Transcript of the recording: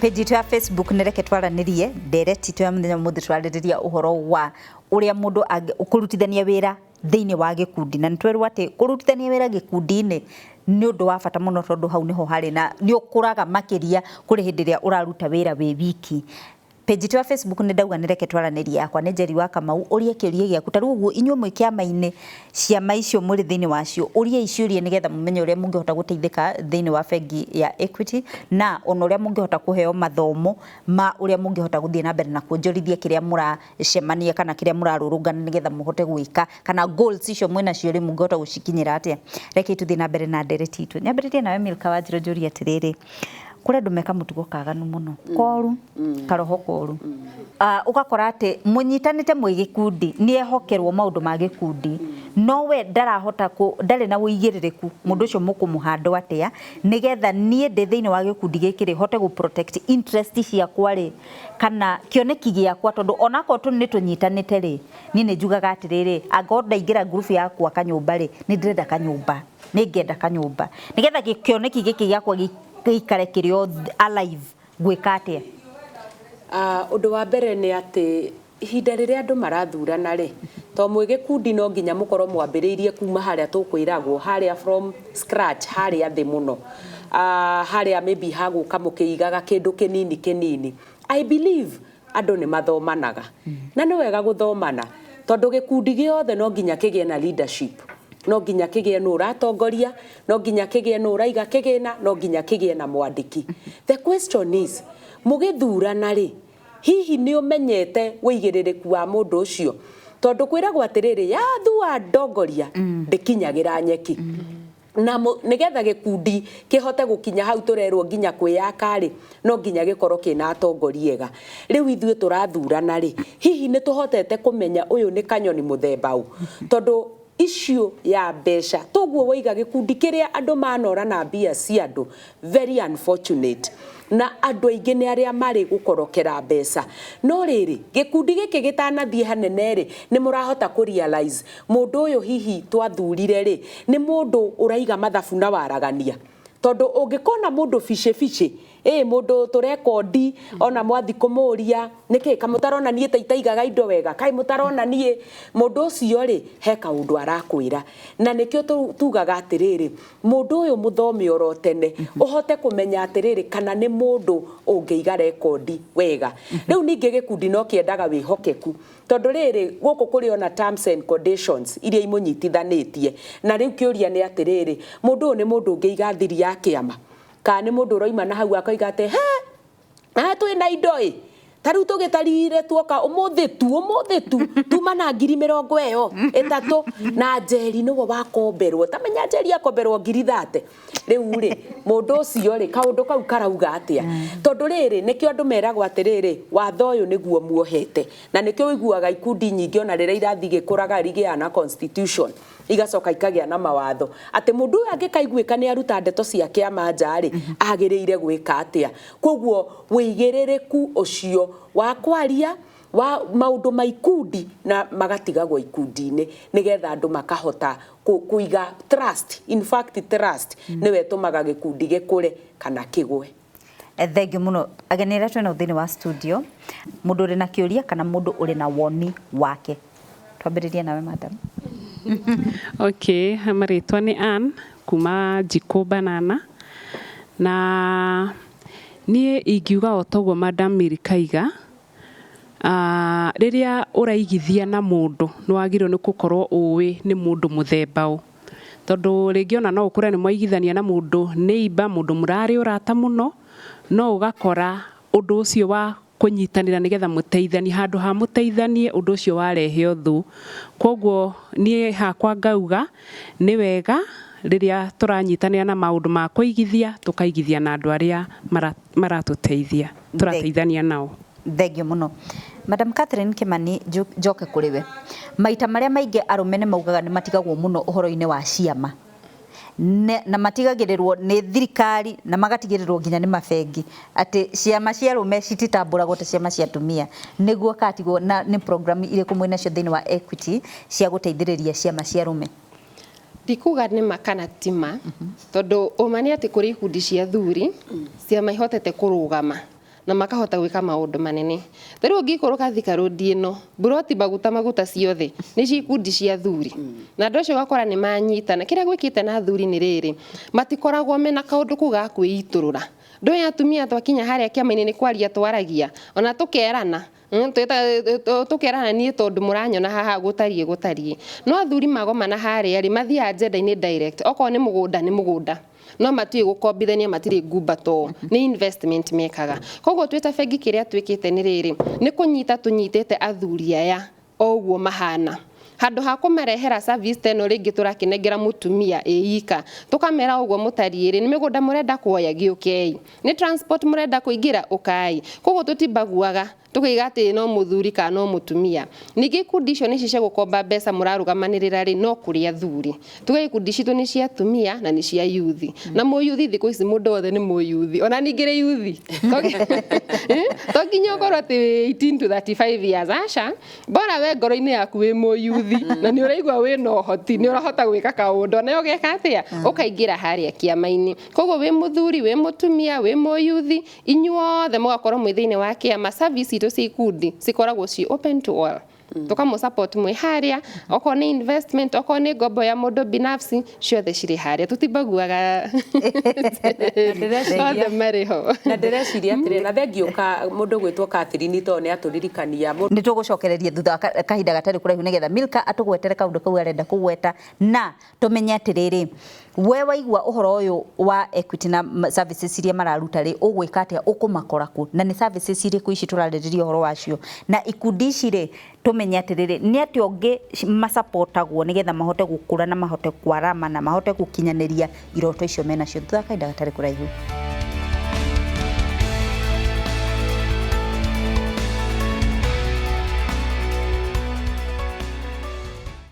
Page itũ ya Facebook nĩ Reke Twaranĩrie. Ndereti itũ ya mũthenya ũmũthĩ tũrarĩrĩria ũhoro wa ũrĩa mũndũ kũrutithania wĩra thĩinĩ wa gĩkundi, na nĩ twerwo atĩ kũrutithania wĩra gĩkundi-inĩ nĩ ũndũ wa bata mũno, tondũ hau nĩho harĩ na nĩ ũkũraga makĩria kũrĩ hĩndĩ ĩrĩa ũraruta wĩra wĩ wiki. Page itũ ya Facebook nĩ ndauga nĩ Reke Twaranĩrie, yakwa nĩ Njeri wa Kamau. Ũrie kĩũria gĩaku ta rĩu ũguo inyuĩ mwĩ kĩama-inĩ, ciama icio mũrĩ thĩinĩ wacio, ũriai ciũria nĩgetha mũmenye ũrĩa mũngĩhota gũteithĩka thĩinĩ wa bengi ya Equity, na ona ũrĩa mũngĩhota kũheo mathomo ma ũrĩa mũngĩhota gũthiĩ na mbere na kuonjorithia kĩrĩa mũracemania kana kĩrĩa mũrarũrũngana nĩgetha mũhote gwĩka, kana goals icio mwĩnacio rĩ, mũngĩhota gũcikinyĩra atĩa. Reke tũthiĩ na mbere na ndereti itũ. Nyambĩrĩrie nawe Milka Wanjirũ, njũrie atĩrĩrĩ, kũrĩ andũ meka mũtugo kaganu mũno, koru, karoho koru. Ũgakora atĩ mũnyitanĩte mwĩ gĩkundi, nĩ ehokerwo maũndũ ma gĩkundi, no we ndarahota kũ, ndarĩ na ũigĩrĩrĩku. Mũndũ ũcio mũkũmũhandwo atĩa nĩgetha niĩ ndĩ thĩinĩ wa gĩkundi gĩkĩ rĩ, hote gũ protect interest ciakwa rĩ, kana kĩoneki gĩakwa? Tondũ onakorwo nĩ tũnyitanĩte rĩ, niĩ nĩ njugaga atĩrĩrĩ, angĩkorwo ndaingĩra ngurubu ya gwaka nyũmba rĩ, nĩ ndĩrenda kanyũmba, nĩ ngenda kanyũmba nĩgetha kĩoneki gĩkĩ gĩakwa gĩikare kĩrĩ o alive. Ngwĩka atĩa? Ũndũ wa mbere nĩ atĩ ihinda rĩrĩa andũ marathurana rĩ, to mwĩ gĩkundi no nginya mũkorwo mwambĩrĩirie kuma harĩa tũkwĩragwo harĩa from scratch, harĩa thĩ mũno, harĩa maybe hagũka mũkĩigaga kĩndũ kĩnini kĩnini. I believe andũ nĩ mathomanaga, na nĩ wega gũthomana, tondũ gĩkundi gĩothe no nginya kĩgĩe na leadership, no nginya kĩgĩe nũ ũratongoria, no nginya kĩgĩe nũ ũraiga kĩgĩna, no nginya kĩgĩe na mwandĩki. The question is, mũgĩthurana rĩ, hihi nĩ ũmenyete wĩigĩrĩrĩku wa mũndũ ũcio? Tondũ kwĩragwo atĩrĩrĩ, yathua ndongoria ndĩkinyagĩra nyeki. Na nĩgetha gĩkundi kĩhote gũkinya hau tũrerwo nginya kwĩyaka rĩ, no nginya gĩkorwo kĩna atongoria ega. Rĩu ithuĩ tũrathurana rĩ, hihi nĩ tũhotete kũmenya ũyũ nĩ kanyoni mũthemba ũ? Tondũ issue ya mbeca toguo waiga gĩkundi kĩrĩa andũ manora na mbia cia andũ, very unfortunate, na andũ aingĩ nĩ arĩa marĩ gũkorokera mbeca. No rĩrĩ, gĩkundi gĩkĩ gĩtanathiĩ hanene rĩ, nĩ mũrahota kũ realize mũndũ ũyũ hihi twathurire rĩ, nĩ mũndũ ũraiga mathabu na waragania? Tondũ ũngĩkona mũndũ bici bici ĩ mũndũ tũrekondi, ona mwathi kũmũria nĩkĩ kamũtarona niĩ ta itaigaga indo wega, kaĩ mũtarona niĩ, mũndũ ũcio rĩ, he kaũndũ arakwĩra. Na nĩkĩo tugaga atĩrĩrĩ, mũndũ ũyũ mũthome oro tene, ũhote kũmenya atĩrĩrĩ, kana nĩ mũndũ ũngĩiga rekondi wega. Rĩu ningĩ gĩkundi no kĩendaga wĩhokeku, tondũ rĩrĩ, gũkũ kũrĩ ona terms and conditions iria imũnyitithanĩtie. Na rĩu kĩũria nĩ atĩrĩrĩ, mũndũ ũyũ nĩ mũndũ ũngĩiga thiri ya kĩama, kana nĩ mũndũ ũroima na hau akoiga atĩ he na twĩna indo ĩ ta rĩu tũgĩtarire tuoka ũmũthĩ tu, ũmũthĩ tu tuma na 30,000 na Njeri nĩwe wakomberwo. Ta menya Njeri akomberwo 30,000. Rĩu rĩ, mũndũ ũcio rĩ, kaũndũ kau karauga atĩa? Tondũ rĩrĩ, nĩkĩo andũ meragwo atĩrĩrĩ, watho ũyũ nĩguo muohete. Na nĩkĩo ũiguaga ikundi nyingĩ ona rĩrĩa irathiĩ igĩkũraga igĩaga na constitution, igacoka ikagĩa na mawatho atĩ mũndũ ũyũ angĩkaiguĩka nĩ aruta ndeto cia kĩama nja rĩ, agĩrĩire gwĩka atĩa. Koguo wĩigĩrĩrĩku ũcio wa kwaria wa maũndũ ma ikundi na magatigagwo ikundi-inĩ, nĩgetha andũ makahota kũiga trust. In fact, trust nĩwe ĩtũmaga gĩkundi gĩkũre kana kĩgwe. Thengiũ mũno ageni arĩa twĩnao thĩinĩ wa studio. Mũndũ ũrĩ na kĩũria kana mũndũ ũrĩ na woni wake, twambĩrĩrie nawe, madam. Okay, marĩtwa nĩ Ann kuma Njikũ Banana, na niĩ ingiuga o toguo Madam Mary Kaiga, rĩrĩa ũraigithia na mũndũ nĩ wagĩrĩirwo nĩ gũkorwo ũĩ nĩ mũndũ mũthemba ũ, tondũ rĩngĩ ona no ũkore nĩ mwaigithania na mũndũ neighbor, mũndũ mũrarĩ ũrata mũno, no ũgakora ũndũ ũcio wa kũnyitanĩra nĩgetha mũteithanie, handũ ha mũteithanie, ũndũ ũcio warehe ũthũ. Koguo niĩ hakwa ngauga nĩ wega rĩrĩa tũranyitanĩra na maũndũ ma kũigithia, tũkaigithia na andũ arĩa maratũteithia, tũrateithania nao. Thengiũ mũno, Madam Catherine Kimani. Njoke kũrĩ we. Maita marĩa maingĩ arũme nĩ maugaga nĩ matigagwo mũno ũhoro-inĩ wa ciama, na matigagĩrĩrwo nĩ thirikari na magatigĩrĩrwo nginya nĩ mabengi atĩ ciama cia arũme cititambũragwo ta ciama cia atumia. Nĩguo katigwo na nĩ program irĩkũ mwĩnacio thĩinĩ wa Equity cia gũteithĩrĩria ciama cia arũme? Ndikuga nĩ ma kana ti ma, tondũ ũma nĩ atĩ kũrĩ ikundi cia athuri ciama ihotete kũrũgama. Na makahota gwĩka maũndũ manene. Ta rĩu ũngĩikũrũka Thika Road ĩno, mburoti maguta maguta ciothe nĩ cia ikundi cia athuri, na andũ acio ũgakora nĩ manyitana. Kĩrĩa gwĩkĩte na athuri nĩ rĩrĩ, matikoragwo mena kaũndũ kau ga kwĩitũrũra. Ndũĩ atumia twakinya harĩa kĩama-inĩ nĩ kwaria twaragia, ona tũkerana, tũkerana niĩ tondũ mũranyona haha gũtariĩ gũtariĩ. No athuri magomana harĩa rĩ, mathiaga agenda-inĩ direct. Okorwo nĩ mũgũnda, nĩ mũgũnda, no matiũĩ gũkombithania, matirĩ ngumba to nĩ investment mekaga. Koguo twĩ ta bengi, kĩrĩa twĩkĩte nĩ rĩrĩ, nĩ kũnyita tũnyitĩte athuri aya o ũguo mahana, handũ ha kũmarehera service ta ĩno rĩngĩ tũrakĩnengera mũtumia ĩika, tũkamera ũguo mũtariĩ rĩ, nĩ mĩgũnda mũrenda kuoya, gĩũkei, nĩ transport mũrenda kũingĩra, ũkai. Koguo tũtimbaguaga tũkaiga atĩ no mũthuri kana no mũtumia. Ningĩ ikundi icio nĩcio cia gũkomba mbeca mũrarũgamanĩrĩra rĩ, no kũrĩ athuri. Tuge ikundi citũ nĩ cia atumia na nĩ cia yuthi, na mũyuthi thikũ ici mũndũ wothe nĩ mũyuthi, ona ningĩ rĩ yuthi to nginya ũkorwo atĩ wĩ 18 to 35 years, aca, bora we ngoro-inĩ yaku wĩ mũyuthi na nĩ ũraigua wĩ na ũhoti, nĩ ũrahota gwĩka kaũndũ, ona ũgeka atĩa, ũkaingĩra harĩa kĩama-inĩ. Koguo wĩ mũthuri, wĩ mũtumia, wĩ mũyuthi, inyuothe mũgakorwo mwĩ thĩinĩ wa kĩama. Service itũ cia ikundi cikoragwo ci open to all, tukamũ support mwĩ harĩa, okorwo nĩ investment, okorwo nĩ ngombo ya mũndũ binafsi, ciothe cirĩ harĩa, tũtimbaguaga, othe marĩ ho. Na ndĩreciria atĩrĩ, na thengio ka mũndũ gwĩtwo Catherine tondũ nĩ atũririkania. Nĩ tũgũcokereria thutha wa kahinda gatarĩ kũraihu nĩgetha Milka atũgwetere kaũndũ kau arenda kũgweta, na tũmenye atĩrĩrĩ, we waigua ũhoro ũyũ wa Equity na services iria mararuta rĩ, ũgwĩka atĩa, ũkũmakora kũ, na nĩ services irĩkũ ici tũrarĩrĩria ũhoro wacio, na ikundi ici rĩ, tũmenye atĩrĩrĩ, nĩ atĩa ũngĩ masapotagwo nĩgetha mahote gũkũra na mahote kwarama na mahote gũkinyanĩria iroto icio menacio, thutha wa kahinda gatarĩ kũraihu.